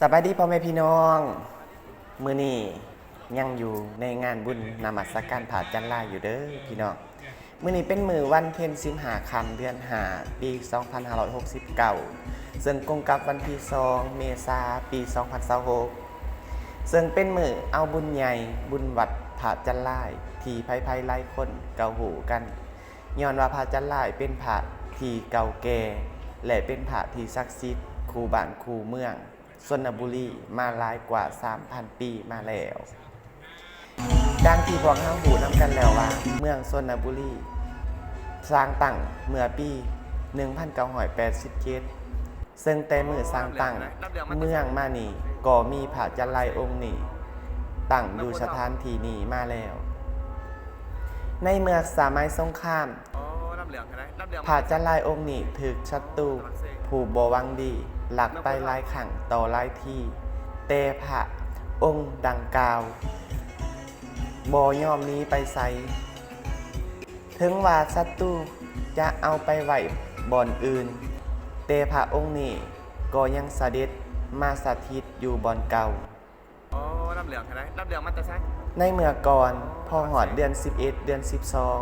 ສະບາຍດີພໍ່ແມ່ພີ່ນ້ອງ, ມື້ນີ້ຍັງຢູ່ໃນງານບຸນນະມັດສະການພະຈັນລາຍຢູ່ເດີພີ່ນ້ອງ. ມື້ນີ້ເປັນມື້ວັນເພັນສິບຫ້າຄ່ຳ ເດືອນຫ້າ ປີສອງພັນຫ້າຮ້ອຍຫົກສິບເກົ້າ ເຊິ່ງກົງກັບວັນທີສອງ ເມສາ ປີສອງພັນຊາວຫົກ ເຊິ່ງເປັນມື້ເອົາບຸນໃຫຍ່ ບຸນວັດພະຈັນລາຍ ທີ່ໃຜໆຫຼາຍຄົນກໍຮູ້ກັນ ຍ້ອນວ່າພະຈັນລາຍເປັນພະທີ່ເກົ່າແກ່ ແລະ ເປັນພະທີ່ສັກສິດຄູ່ບ້ານຄູ່ເມືອງຊົນນະບູລີມາຫຼາຍກວ່າສາມພັນປີມາແລ້ວ. ດັ່ງທີ່ພວກເຮົາຮູ້ນຳກັນແລ້ວວ່າ ເມືອງຊົນນະບູລີສ້າງຕັ້ງເມື່ອປີໜຶ່ງພັນເກົ້າຮ້ອຍແປດສິບເຈັດ ເຊິ່ງແຕ່ມື້ສ້າງຕັ້ງເມືອງມານີ້ ກໍມີພະຈັນລາຍອົງນີ້ຕັ້ງຢູ່ສະຖານທີ່ນີ້ມາແລ້ວ. ໃນເມື່ອສະໄໝສົງຄາມ ພະຈັນລາຍອົງນີ້ຖືກສັດຕູຜູ້ບໍ່ຫວັງດີລັກໄປຫຼາຍຄັ້ງຕໍ່ຫຼາຍທີ, ແຕ່ພະອົງດັ່ງກ່າວບໍ່ຍອມໜີໄປໃສ. ເຖິງວ່າສັດຕູຈະເອົາໄປໄວ້ບ່ອນອື່ນ, ແຕ່ພະອົງນີ້ກໍຍັງສະເດັດມາສະຖິດຢູ່ບ່ອນເກົ່າ. ໃນເມື່ອກ່ອນ, ພໍຮອດເດືອນສິບເອັດ ເດືອນສິບສອງ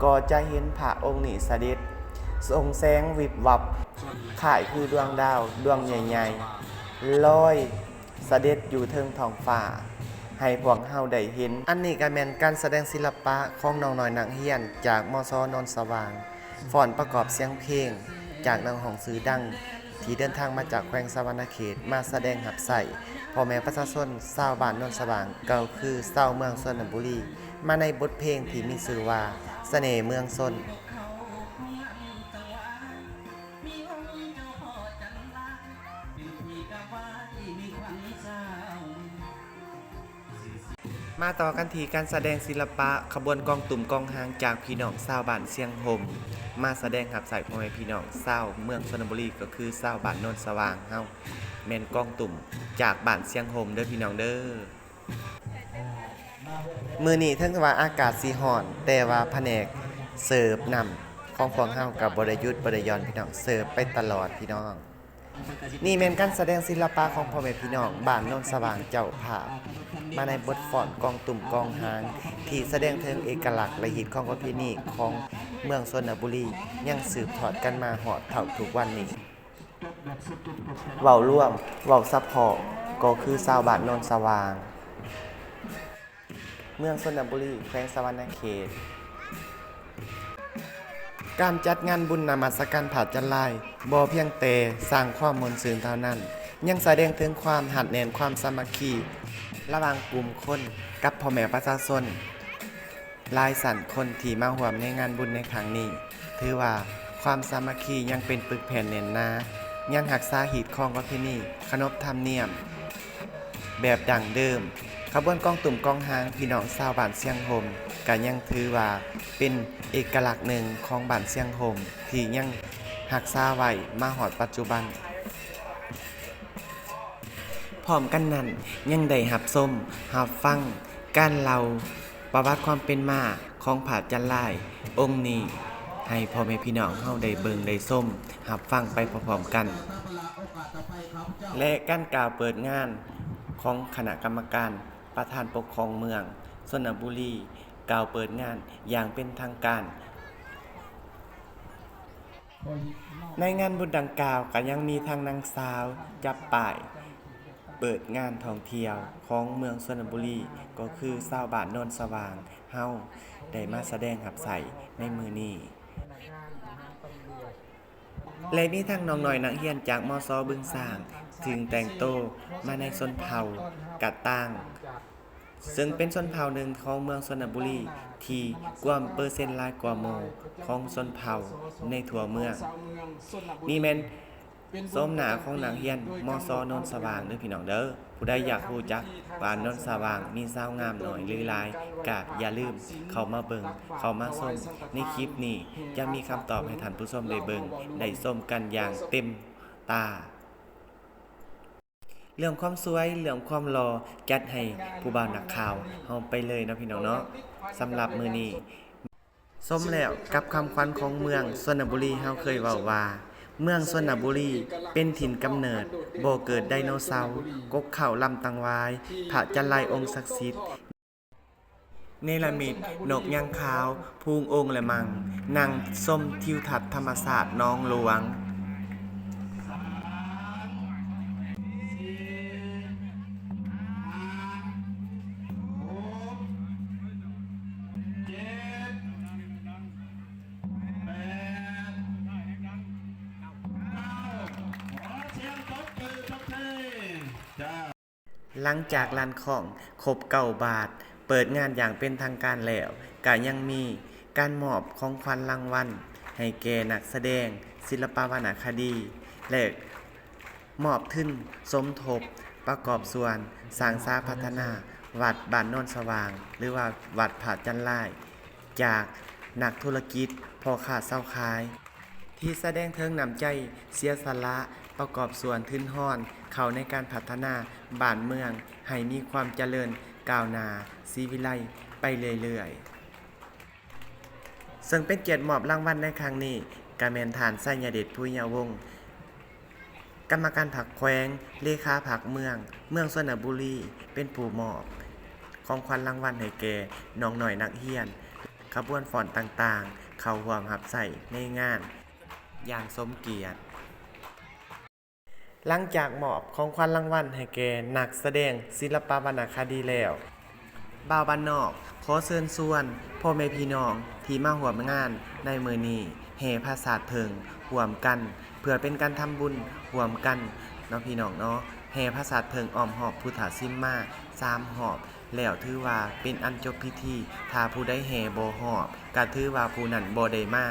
ກໍຈະເຫັນພະອົງນີ້ສະເດັດ ສົ່ງແສງວິບວັບ ຄ້າຍຄືດວງດາວດວງໃຫຍ່ໆ ລອຍ ສະເດັດຢູ່ເທິງທ້ອງຟ້າ ໃຫ້ພວກເຮົາໄດ້ເຫັນ. ອັນນີ້ກໍແມ່ນການສະແດງສິລະປະຂອງນ້ອງນ້ອຍນັກຮຽນຈາກ ມສ ໂນນສະຫວ່າງ, ຟ້ອນປະກອບສຽງເພງຈາກນັກຮ້ອງຊື່ດັງ ທີ່ເດີນທາງມາຈາກແຂວງສະຫວັນນະເຂດ ມາສະແດງຮັບໃຊ້ພໍ່ແມ່ປະຊາຊົນຊາວບ້ານໂນນສະຫວ່າງ ກໍຄືຊາວເມືອງຊົນນະບູລີ ມາໃນບົດເພງທີ່ມີຊື່ວ່າ ສະເໜ່ເມືອງຊົນ. ມາຕໍ່ກັນທີ່ການສະແດງສິລະປະຂະບວນກອງຕຸ້ມກອງຫາງຈາກພີ່ນ້ອງຊາວບ້ານຊຽງຫົມ ມາສະແດງຮັບໃຊ້ພໍ່ແມ່ພີ່ນ້ອງຊາວເມືອງຊົນນະບູລີ ກໍຄືຊາວບ້ານໂນນສະຫວ່າງເຮົາ ແມ່ນກອງຕຸ້ມຈາກບ້ານຊຽງຫົມເດີພີ່ນ້ອງເດີ. ມື້ນີ້ເຖິງວ່າອາກາດຊິຮ້ອນ ແຕ່ວ່າພະແນກເສີບນ້ຳຂອງພວກເຮົາກໍບໍ່ໄດ້ຢຸດບໍ່ໄດ້ຢ່ອນພີ່ນ້ອງ, ເສີບໄປຕະຫຼອດພີ່ນ້ອງ. ນີ້ແມ່ນການສະແດງສິລະປະຂອງພໍ່ແມ່ພີ່ນ້ອງບ້ານໂນນສະຫວ່າງເຈົ້າພາບ ມາໃນບົດຟ້ອນກອງຕຸ້ມກອງຫາງ ທີ່ສະແດງເຖິງເອກະລັກ ແລະ ຮີດຄອງປະເພນີຂອງເມືອງຊົນນະບູລີ ຍັງສືບທອດກັນມາຮອດເທົ່າທຸກວັນນີ້. ເວົ້າລວມ, ເວົ້າສະເພາະ ກໍຄືຊາວບ້ານໂນນສະຫວ່າງ ເມືອງຊົນນະບູລີ ແຂວງສະຫວັນນະເຂດ. ການຈັດງານບຸນນະມັດສະການພະຈັນລາຍ ບໍ່ພຽງແຕ່ສ້າງຄວາມມ່ວນຊື່ນເທົ່ານັ້ນ, ຍັງສະແດງເຖິງຄວາມຮັດແໜ້ນຄວາມສາມັກຄີລະຫວ່າງກຸ່ມຄົນກັບພໍ່ແມ່ປະຊາຊົນ. ຫຼາຍຊັ້ນຄົນທີ່ມາຮ່ວມໃນງານບຸນໃນຄັ້ງນີ້ ຖືວ່າຄວາມສາມັກຄີຍັງເປັນປຶກແຜ່ນແໜ້ນໜາ, ຍັງຮັກສາຮີດຄອງປະເພນີ, ຂະໜົບທຳນຽມແບບດັ້ງເດີມ. ຂະບວນກອງຕຸ້ມກອງຫາງພີ່ນ້ອງຊາວບ້ານຊຽງຫົມ ກະຍັງຖືວ່າເປັນເອກະລັກໜຶ່ງຂອງບ້ານຊຽງຫົມ ທີ່ຍັງຮັກສາໄວ້ມາຮອດປັດຈຸບັນ. ພ້ອມກັນນັ້ນ ຍັງໄດ້ຮັບຊົມຮັບຟັງການເລົ່າປະຫວັດຄວາມເປັນມາຂອງພະຈັນລາຍອົງນີ້ ໃຫ້ພໍ່ແມ່ພີ່ນ້ອງເຮົາໄດ້ເບິ່ງໄດ້ຊົມຮັບຟັງໄປພ້ອມໆກັນ ແລະ ການກ່າວເປີດງານຂອງຄະນະກຳມະການປະທານປົກຄອງເມືອງຊົນນະບູລີ ກ່າວເປີດງານຢ່າງເປັນທາງການ. ໃນງານບຸນດັ່ງກ່າວກໍຍັງມີທັງນາງສາວຈັບປ້າຍເປີດງານທ່ອງທ່ຽວຂອງເມືອງຊົນນະບູລີ ກໍຄືຊາວບ້ານໂນນສະຫວ່າງເຮົາໄດ້ມາສະແດງຮັບໃຊ້ໃນມື້ນີ້ ແລະ ມີທັງນ້ອງນ້ອຍນັກຮຽນຈາກ ມສ ບຶງຊ້າງ ຊຶ່ງແຕ່ງໂຕມາໃນຊົນເຜົ່າກະຕ່າງ ເຊິ່ງເປັນຊົນເຜົ່າໜຶ່ງຂອງເມືອງຊົນນະບູລີ ທີ່ກວມເປີເຊັນຫຼາຍກວ່າໝູ່ຂອງຊົນເຜົ່າໃນທົ່ວເມືອງ. ນີ້ແມ່ນໂສມໜ້າຂອງນັກຮຽນ ມສ ໂນນສະຫວ່າງເດີພີ່ນ້ອງເດີ. ຜູ້ໃດຢາກຮູ້ຈັກວ່າໂນນສະຫວ່າງມີສາວງາມໜ້ອຍຫຼືຫຼາຍ ກະຢ່າລືມເຂົ້າມາເບິ່ງ ເຂົ້າມາຊົມ. ໃນຄລິບນີ້ຈະມີຄຳຕອບໃຫ້ທ່ານຜູ້ຊົມໄດ້ເບິ່ງໄດ້ຊົມກັນຢ່າງເຕັມຕາ. ເລື່ອງຄວາມສວຍ ເລື່ອງຄວາມຫຼໍ່ ຈັດໃຫ້ຜູ້ບ່າວນັກຂ່າວເຮົາໄປເລີຍເນາະພີ່ນ້ອງເນາະ. ສຳລັບມື້ນີ້ ສົມແລ້ວກັບຄຳຂວັນຂອງເມືອງຊົນນະບູລີ ເຮົາເຄີຍເວົ້າວ່າ ເມືອງຊົນນະບູລີ ເປັນຖິ່ນກຳເນີດບໍ່ເກີດໄດໂນເສົາ, ກົກເຄົ້າລຳຕັງຫວາຍ, ພະຈັນລາຍອົງສັກສິດ, ເນລະມິດນົກຍາງຂາວ, ພູງອົງ ແລະ ມັ່ງ, ນັ່ງຊົມທິວທັດທຳມະຊາດໜອງຫຼວງ. ຫຼັງຈາກລານຄ້ອງຄົບເກົ້າບາດ ເປີດງານຢ່າງເປັນທາງການແລ້ວ, ກະຍັງມີການມອບຂອງຂວັນລາງວັນໃຫ້ແກ່ນັກສະແດງ, ສິລະປະວັນນະຄະດີ ແລະ ມອບທຶນສົມທົບປະກອບສ່ວນສ້າງສາພັດທະນາວັດບ້ານໂນນສະຫວ່າງ ຫຼືວ່າວັດພະຈັນລາຍ ຈາກນັກທຸລະກິດ, ພໍ່ຄ້າຊາວຂາຍ ທີ່ສະແດງເຖິງນ້ຳໃຈເສຍສະຫຼະປະກອບສ່ວນທຶນຮອນເຂົ້າໃນການພັດທະນາບ້ານເມືອງໃຫ້ມີຄວາມຈະເລີນກ້າວໜ້າສີວິໄລໄປເລື້ອຍໆ. ເຊິ່ງເປັນກຽດມອບລາງວັນໃນຄັ້ງນີ້ ກະແມ່ນທ່ານ ໄຊຍະເດດ ພູຍະວົງ ກຳມະການພັກແຂວງ, ເລຂາພັກເມືອງ, ເມືອງຊົນນະບູລີ ເປັນຜູ້ມອບຂອງຂວັນລາງວັນໃຫ້ແກ່ນ້ອງນ້ອຍນັກຮຽນ, ຂະບວນຟ້ອນຕ່າງໆ ເຂົ້າຮ່ວມຮັບໃຊ້ໃນງານຢ່າງສົມກຽດ. ຫຼັງຈາກມອບຂອງຂວັນລາງວັນໃຫ້ແກ່ນັກສະແດງສິລະປະວັນນະຄະດີແລ້ວ, ບ່າວບ້ານນອກຂໍເຊີນຊວນພໍ່ແມ່ພີ່ນ້ອງທີ່ມາຮ່ວມງານໃນມື້ນີ້ ແຫ່ພະສາດເຜິ້ງຮ່ວມກັນ ເພື່ອເປັນການທຳບຸນຮ່ວມກັນເນາະ ພີ່ນ້ອງເນາະ. ແຫ່ພະສາດເຜິ້ງອ້ອມຮອບພຸດທະສິມມາສາມຮອບ ແລ້ວຖືວ່າເປັນອັນຈົບພິທີ. ຖ້າຜູ້ໃດແຫ່ບໍ່ຮອບ ກະຖືວ່າຜູ້ນັ້ນບໍ່ໄດ້ມາ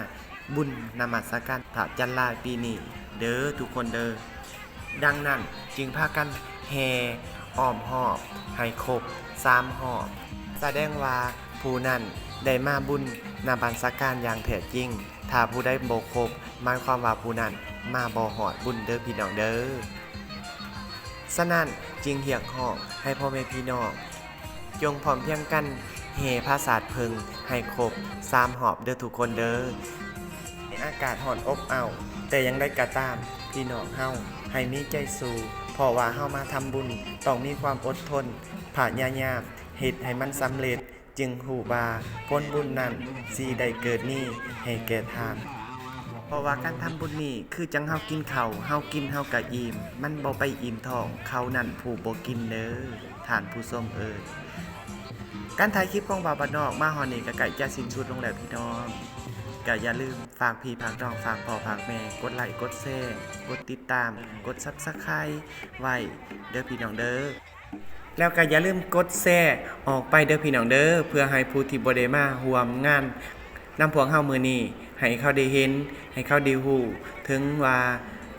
ບຸນນະມັດສະການພະຈັນລາຍປີນີ້ເດີທຸກຄົນເດີ. ດັ່ງນັ້ນຈຶ່ງພາກັນແຫ່ອ້ອມຮອບໃຫ້ຄົບສາມຮອບ, ສະແດງວ່າຜູ້ນັ້ນໄດ້ມາບຸນນະມັດສະການຢ່າງແທ້ຈິງ. ຖ້າຜູ້ໃດບໍ່ຄົບ ໝາຍຄວາມວ່າຜູ້ນັ້ນມາບໍ່ຮອດບຸນເດີພີ່ນ້ອງເດີ. ສະນັ້ນຈຶ່ງຮຽກຮ້ອງໃຫ້ພໍ່ແມ່ພີ່ນ້ອງ ຈົ່ງພ້ອມພຽງກັນແຫ່ພະສາດເຜິ້ງໃຫ້ຄົບສາມຮອບເດີທຸກຄົນເດີ. ອາກາດຮ້ອນອົບເອົ້າ, ແຕ່ຢ່າງໃດກໍຕາມ ພີ່ນ້ອງເຮົາໃຫ້ມີໃຈສູ້, ເພາະວ່າເຮົາມາທຳບຸນ ຕ້ອງມີຄວາມອົດທົນ, ພະຍາຍາມເຮັດໃຫ້ມັນສຳເລັດ, ຈຶ່ງຮູ້ວ່າຜົນບຸນນັ້ນຊິໄດ້ເກີດມີໃຫ້ແກ່ທ່ານ. ເພາະວ່າການທຳບຸນນີ້ຄືຈັ່ງເຮົາກິນເຂົ້າ, ເຮົາກິນເຮົາກະອີ່ມ, ມັນບໍ່ໄປອີ່ມທ້ອງເຂົານັ້ນຜູ້ບໍ່ກິນເດີ ທ່ານຜູ້ຊົມເອີຍ. ການຖ່າຍຄລິບຂອງບ່າວບ້ານນອກມາຮອດນີ້ກະໃກ້ຈະສິ້ນສຸດລົງແລ້ວພີ່ນ້ອງ, ກະຢ່າລືມຝາກພີ່ຝາກນ້ອງ ຝາກພໍ່ຝາກແມ່ ກົດໄລ ກົດແຊ ກົດຕິດຕາມ ກົດ Subscribe ໄວ້ເດີພີ່ນ້ອງເດີ. ແລ້ວກໍຢ່າລືມກົດແຊອອກໄປເດີພີ່ນ້ອງເດີ ເພື່ອໃຫ້ຜູ້ທີ່ບໍ່ໄດ້ມາຮ່ວມງານນຳພວກເຮົາມື້ນີ້ ໃຫ້ເຂົາໄດ້ເຫັນ ໃຫ້ເຂົາໄດ້ຮູ້ ເຖິງວ່າ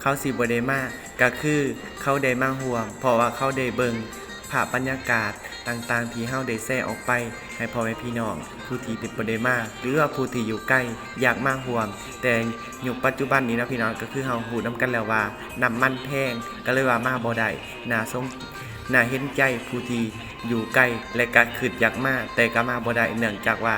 ເຂົາຊິບໍ່ໄດ້ມາ ກໍຄືເຂົາໄດ້ມາຮ່ວມ ເພາະວ່າເຂົາໄດ້ເບິ່ງພາບບັນຍາກາດຕ່າງໆ ທີ່ເຮົາໄດ້ແຊອອກໄປ ໃຫ້ພໍ່ແມ່ພີ່ນ້ອງຜູ້ທີ່ບໍ່ໄດ້ມາ ຫຼືວ່າຜູ້ທີ່ຢູ່ໄກຢາກມາຮ່ວມ. ແຕ່ຍຸກປັດຈຸບັນນີ້ເນາະພີ່ນ້ອງ ກໍຄືເຮົາຮູ້ນຳກັນແລ້ວວ່ານ້ຳມັນແພງ ກໍເລີຍວ່າມາບໍ່ໄດ້. ໜ້າສົງ ໜ້າເຫັນໃຈຜູ້ທີ່ຢູ່ໄກ ແລະກະຄຶດຢາກມາ ແຕ່ກະມາບໍ່ໄດ້ ເນື່ອງຈາກວ່າ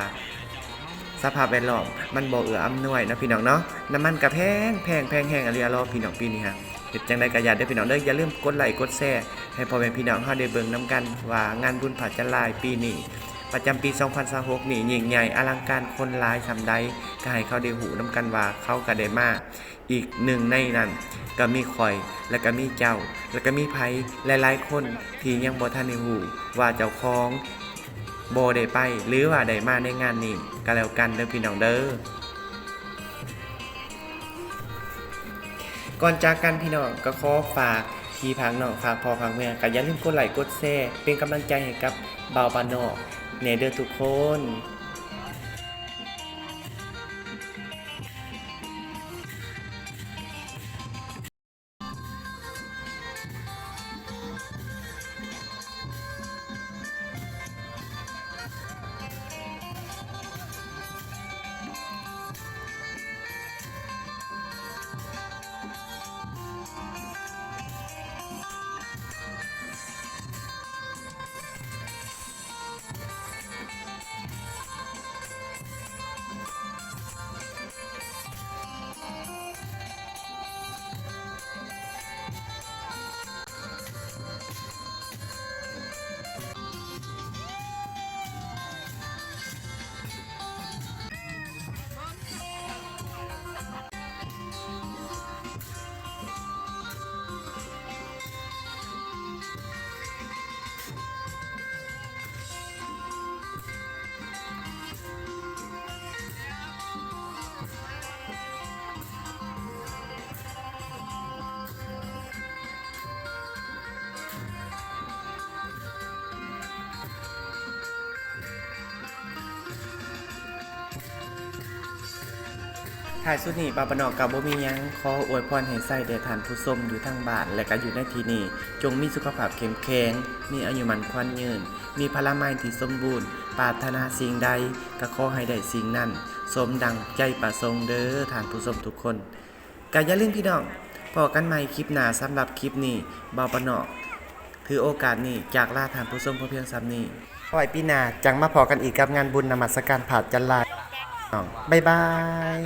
ສະພາບແວດລ້ອມມັນບໍ່ເອື້ອອຳນວຍເນາະພີ່ນ້ອງເນາະ. ນ້ຳມັນກະແພງ ແພງ ແພງແຮງອີ່ຫຼີອະຫຼໍພີ່ນ້ອງ ປີນີ້ຮະ. ເຮັດຈັ່ງໃດກະຢ່າເດີພີ່ນ້ອງເດີ ຢ່າລືມກົດໄລກົດແຊໃຫ້ພໍ່ແມ່ພີ່ນ້ອງເຮົາໄດ້ເບິ່ງນຳກັນວ່າງານບຸນພະຈັນລາຍປີນີ້ ປະຈຳປີສອງພັນຊາວຫົກນີ້ ຍິ່ງໃຫຍ່ອະລັງການຄົນຫຼາຍສ່ຳໃດ ກະໃຫ້ເຂົາໄດ້ຮູ້ນຳກັນວ່າເຂົາກະໄດ້ມາ ອີກໜຶ່ງໃນນັ້ນກໍມີຂ້ອຍ ແລະກໍມີເຈົ້າ ແລະກໍມີໃຜຫຼາຍໆຄົນທີ່ຍັງບໍ່ທັນໄດ້ຮູ້ວ່າເຈົ້າຂອງບໍ່ໄດ້ໄປ ຫຼືວ່າໄດ້ມາໃນງານນີ້ກໍແລ້ວກັນເດີພີ່ນ້ອງເດີ. ກ່ອນຈາກກັນພີ່ນ້ອງກໍຂໍຝາກພີ່ຝາກນ້ອງ ຝາກພໍ່ຝາກແມ່ ກໍຢ່າລືມກົດໄລກົດແຊເປັນກຳລັງໃຈໃຫ້ກັບບ່າວບ້ານນອກແດ່ເດີທຸກຄົນ. ທ້າຍສຸດນີ້ ບ່າວບ້ານນອກກໍບໍ່ມີຫຍັງ, ຂໍອວຍພອນໃຫ້ໄຊແດ່ທ່ານຜູ້ຊົມຢູ່ທາງບ້ານ ແລະກໍຢູ່ໃນທີ່ນີ້ ຈົ່ງມີສຸຂະພາບເຂັ້ມແຂງ, ມີອາຍຸໝັ້ນຂວັນຍືນ, ມີພະລາໄມທີ່ສົມບູນ, ປາດຖະໜາສິ່ງໃດກໍຂໍໃຫ້ໄດ້ສິ່ງນັ້ນ ສົມດັ່ງໃຈປະສົງເດີທ່ານຜູ້ຊົມທຸກຄົນ. ກໍຢ່າລືມພີ່ນ້ອງ, ພໍ້ກັນໃໝ່ຄລິບໜ້າ. ສຳລັບຄລິບນີ້ ບ່າວບ້ານນອກ ຖືໂອກາດນີ້ຈາກລາທ່ານຜູ້ຊົມພຽງສ່ຳນີ້. ໄວ້ປີໜ້າຈັ່ງມາພໍ້ກັນອີກກັບງານບຸນນະມັດສະການພະຈັນລາຍ. ບາຍບາຍ.